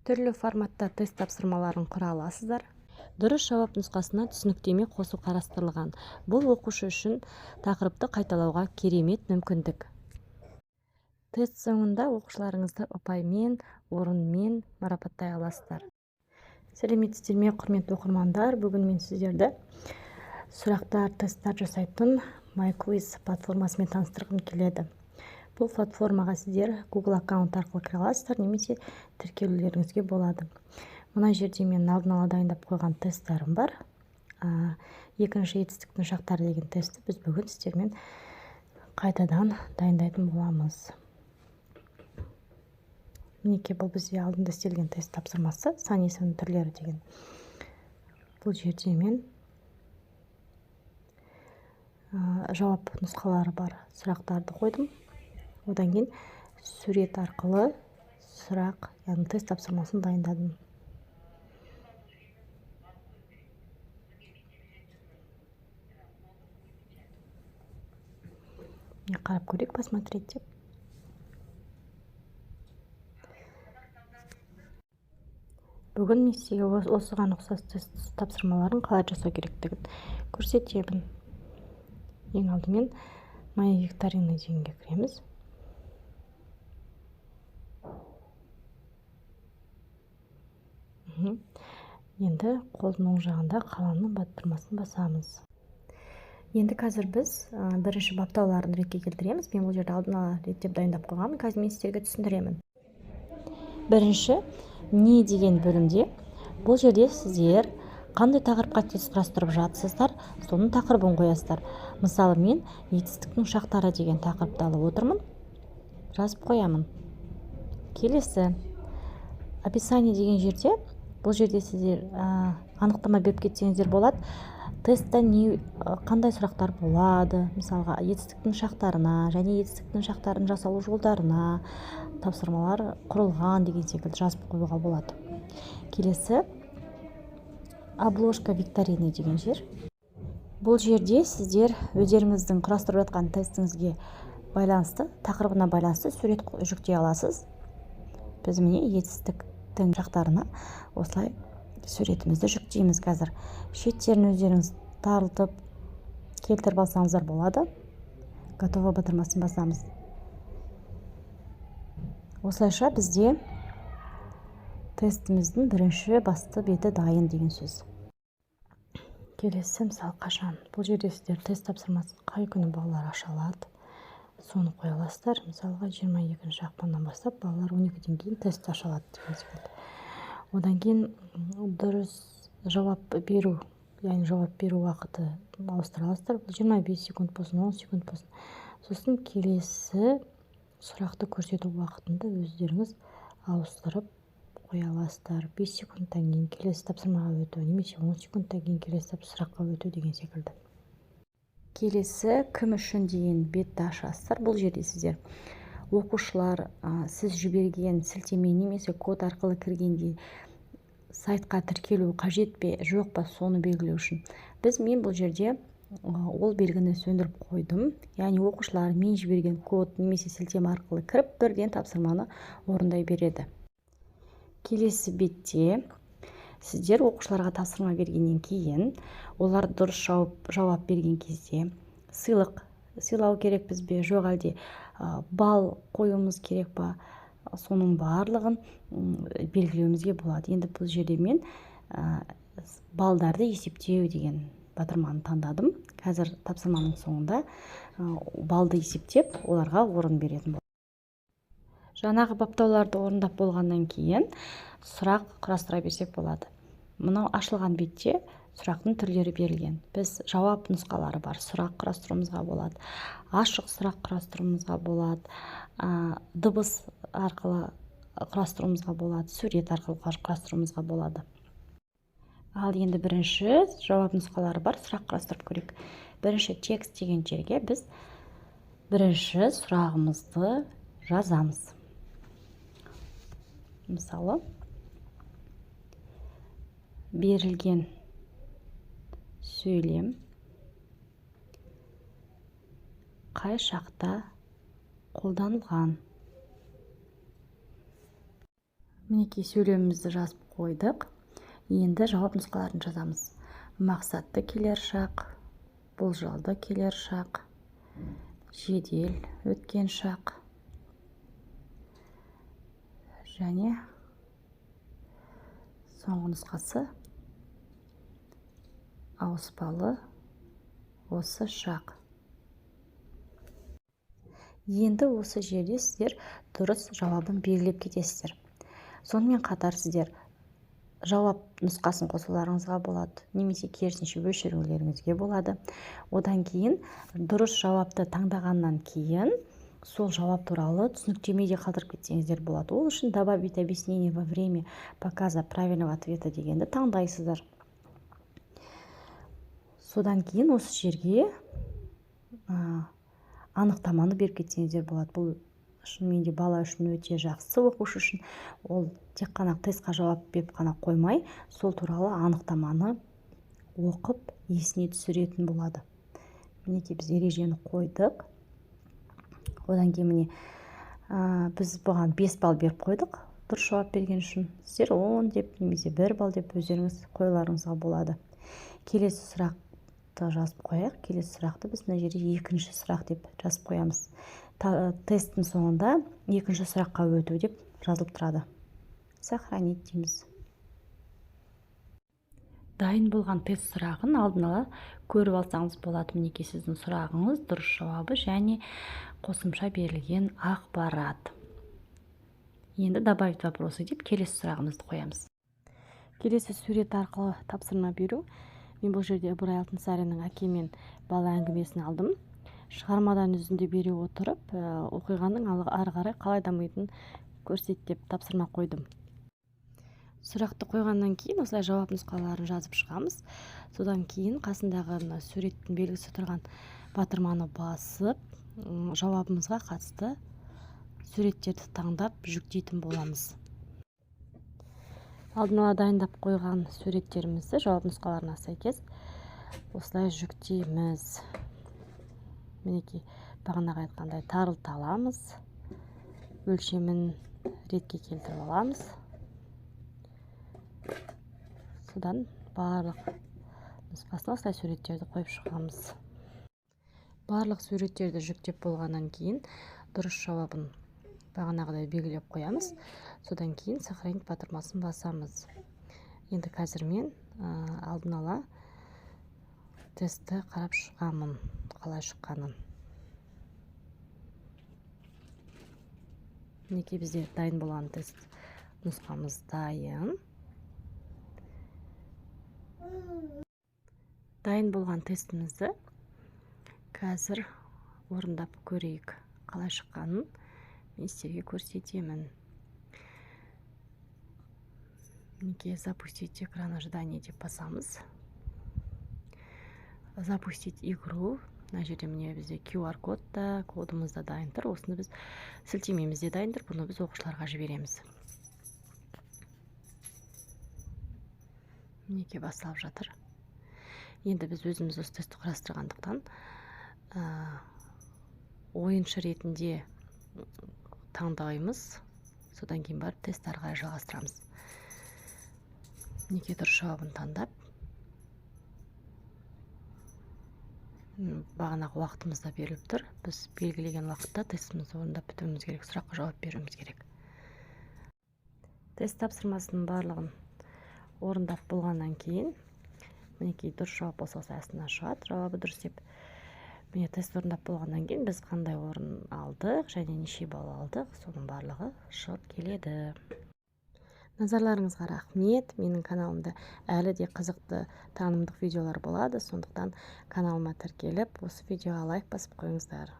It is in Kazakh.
Түрлі форматта тест тапсырмаларын құра аласыздар. Дұрыс жауап нұсқасына түсініктеме қосу қарастырылған. Бұл оқушы үшін тақырыпты қайталауға керемет мүмкіндік. Тест соңында оқушыларыңызды ұпаймен, орынмен марапаттай аласыздар. Сәлеметсіздер ме, құрметті оқырмандар! Бүгін мен сіздерді сұрақтар, тесттер жасайтын MyQuiz платформасымен таныстырғым келеді. Бұл платформаға сіздер Google аккаунт арқылы кіре аласыздар немесе тіркелулеріңізге болады. Мына жерде мен алдын ала дайындап қойған тесттарым бар. Екінші етістіктің шақтары деген тестті біз бүгін сіздермен қайтадан дайындайтын боламыз. Мінекей, бұл бізде алдында істелген тест тапсырмасы, сан есімінің түрлері деген. Бұл жерде мен жауап нұсқалары бар сұрақтарды қойдым. Одан кейін сурет арқылы сұрақ, яғни тест тапсырмасын дайындадым. Қарап көрейік, посмотреть деп. Бүгін мен сізге осыған ұқсас тест тапсырмаларын қалай жасау керектігін көрсетемін. Ең алдымен «Мои викторины» дегенге кіреміз. Енді қолдың оң жағында қаламның батырмасын басамыз. Енді қазір біз бірінші баптауларын ретке келтіреміз. Мен бұл жерде алдын ала реттеп дайындап қойғанмын. Қазір мен сіздерге түсіндіремін. Бірінші «Не» деген бөлімде, бұл жерде сіздер қандай тақырыпқа тест құрастырып жатсыздар, соның тақырыбын қоясыздар. Мысалы, мен «Етістіктің шақтары» деген тақырыпты алып отырмын, жазып қоямын. Келесі «Описание» деген жерде, бұл жерде сіздер анықтама беріп кетсеңіздер болады, тестта не, қандай сұрақтар болады. Мысалға, етістіктің шақтарына және етістіктің шақтарын жасалу жолдарына тапсырмалар құрылған деген секілді жазып қоюға болады. Келесі «Обложка викторины» деген жер. Бұл жерде сіздер өздеріңіздің құрастырып жатқан тестіңізге байланысты, тақырыбына байланысты сурет жүктей аласыз. Біз, міне, етістіктің шақтарына осылай суретімізді жүктейміз. Қазір шеттерін өздеріңіз тарылтып, келтіріп алсаңыздар болады. «Готово» батырмасын басамыз. Осылайша бізде тестіміздің бірінші басты беті дайын деген сөз. Келесі, мысалы, «Қашан». Бұл жерде сіздер тест тапсырмасын қай күні балалар аша алады, соны қоя аласыздар. Мысалға, 22 ақпаннан бастап балалар 12-ден кейін тест аша алады деген секілді. Одан кейін дұрыс жауап беру, яғни жауап беру уақыты ауыстыра аласыздар. Бұл 25 секунд болсын, 10 секунд болсын. Сосын келесі сұрақты көрсету уақытында өздеріңіз ауыстырып қоя аласыздар: 5 секундтан кейін келесі тапсырмаға өту немесе 10 секундтан кейін келесі сұраққа өту деген секілді. Келесі «Кім үшін» деген бетті ашасыздар. Бұл жерде сіздер оқушылар сіз жіберген сілтеме немесе код арқылы кіргенде сайтқа тіркелу қажет пе, жоқ па, соны белгілеу үшін мен бұл жерде ол белгіні сөндіріп қойдым. Яғни оқушылар мен жіберген код немесе сілтеме арқылы кіріп, бірден тапсырманы орындай береді. Келесі бетте сіздер оқушыларға тапсырма бергеннен кейін, олар дұрыс жауап берген кезде сыйлық сыйлау керекпіз бе, жоқ әлде балл қоюымыз керек па, соның барлығын белгілеуімізге болады. Енді бұл жерде мен «Балдарды есептеу» деген батырманы таңдадым. Қазір тапсырманың соңында балды есептеп, оларға орын беретін боламын. Жаңағы баптауларды орындап болғаннан кейін сұрақ құрастыра берсек болады. Мынау ашылған бетте сұрақтың түрлері берілген. Біз жауап нұсқалары бар сұрақ құрастыруымызға болады, ашық сұрақ құрастыруымызға болады, дыбыс арқылы құрастыруымызға болады, сурет арқылы құрастыруымызға болады. Ал енді бірінші жауап нұсқалары бар сұрақ құрастырып көрейік. Бірінші «Текст» деген жерге біз бірінші сұрағымызды жазамыз. Мысалы, берілген сөйлем қай шақта қолданылған? Мінекей, сөйлемімізді жазып қойдық. Енді жауап нұсқаларын жазамыз. Мақсатты келер шақ, болжалды келер шақ, жедел өткен шақ және соңғы нұсқасы ауыспалы осы шақ. Енді осы жерде сіздер дұрыс жауабын белгілеп кетесіздер. Сонымен қатар сіздер жауап нұсқасын қосуларыңызға болады, немесе керісінше өшірулеріңізге болады. Одан кейін дұрыс жауапты таңдағаннан кейін сол жауап туралы түсініктеме де қалдырып кетсеңіздер болады. Ол үшін «Добавить объяснение во время показа правильного ответа» дегенді таңдайсыздар. Содан кейін осы жерге анықтаманы беріп кетсеңіздер болады. Бұл шынымен де бала үшін өте жақсы, оқушы үшін. Ол тек қана тестқа жауап беріп қана қоймай, сол туралы анықтаманы оқып, есіне түсіретін болады. Мінекей, біз ережені қойдық. Одан кейін, міне, біз бұған 5 балл беріп қойдық дұрыс жауап берген үшін. Сіздер 10 деп немесе 1 балл деп өздеріңіз қоюларыңызға болады. Келесі сұрақты жазып қояйық. Келесі сұрақты біз мына жерде «Екінші сұрақ» деп жазып қоямыз. Тесттің соңында «Екінші сұраққа өту» деп жазылып тұрады. «Сохранить» дейміз. Дайын болған тест сұрағын алдын ала көріп алсаңыз болады. Мінекей, сіздің сұрағыңыз, дұрыс жауабы және қосымша берілген ақпарат. Енді «Добавить вопросы» деп келесі сұрағымызды қоямыз. Келесі сурет арқылы тапсырма беру. Мен бұл жерде Ыбырай Алтынсариннің «Әке мен бала» әңгімесін алдым. Шығармадан үзінді бере отырып, оқиғаның ары қарай қалай дамитынын көрсет деп тапсырма қойдым. Сұрақты қойғаннан кейін осылай жауап нұсқаларын жазып шығамыз. Содан кейін қасындағы мына суреттің белгісі тұрған батырманы басып, жауабымызға қатысты суреттерді таңдап жүктейтін боламыз. Алдын ала дайындап қойған суреттерімізді жауап нұсқаларына сәйкес осылай жүктейміз. Мінекей, бағанағы айтқандай, тарылта аламыз, өлшемін ретке келтіріп аламыз. Содан барлық нұсқасына осылай суреттерді қойып шығамыз. Барлық суреттерді жүктеп болғаннан кейін дұрыс жауабын бағанағыдай белгілеп қоямыз. Содан кейін «Сохранить» батырмасын басамыз. Енді қазір мен алдын ала тестті қарап шығамын, қалай шыққанын. Мінекей, бізде дайын болған тест нұсқамыз дайын. Дайын болған тестімізді қазір орындап көрейік. Қалай шыққанын мен сіздерге көрсетемін. Мінекей, «Запустить экран ожидания» деп басамыз. «Запустить игру». Мына жерде, міне, бізде QR код та, кодымыз да дайын тұр. Осыны біз, сілтемеміз де дайын тұр. Бұны біз оқушыларға жібереміз. Мінекей, басталып жатыр. Енді біз өзіміз осы тестті құрастырғандықтан, ойыншы ретінде таңдаймыз. Содан кейін барып тестті ары қарай жалғастырамыз. Мінекей, дұрыс жауабын таңдап, бағанағы уақытымыз да беріліп тұр. Біз белгілеген уақытта тестімізді орындап бітіруіміз керек, сұраққа жауап беруіміз керек. Тест тапсырмасының барлығын орындап болғаннан кейін, мінекей, дұрыс жауап болса, осылай астына шығады, жауабы дұрыс деп. Міне, тест орындап болғаннан кейін біз қандай орын алдық және неше балл алдық, соның барлығы шығып келеді. Назарларыңызға рахмет. Менің каналымда әлі де қызықты танымдық видеолар болады, сондықтан каналыма тіркеліп, осы видеоға лайк басып қойыңыздар.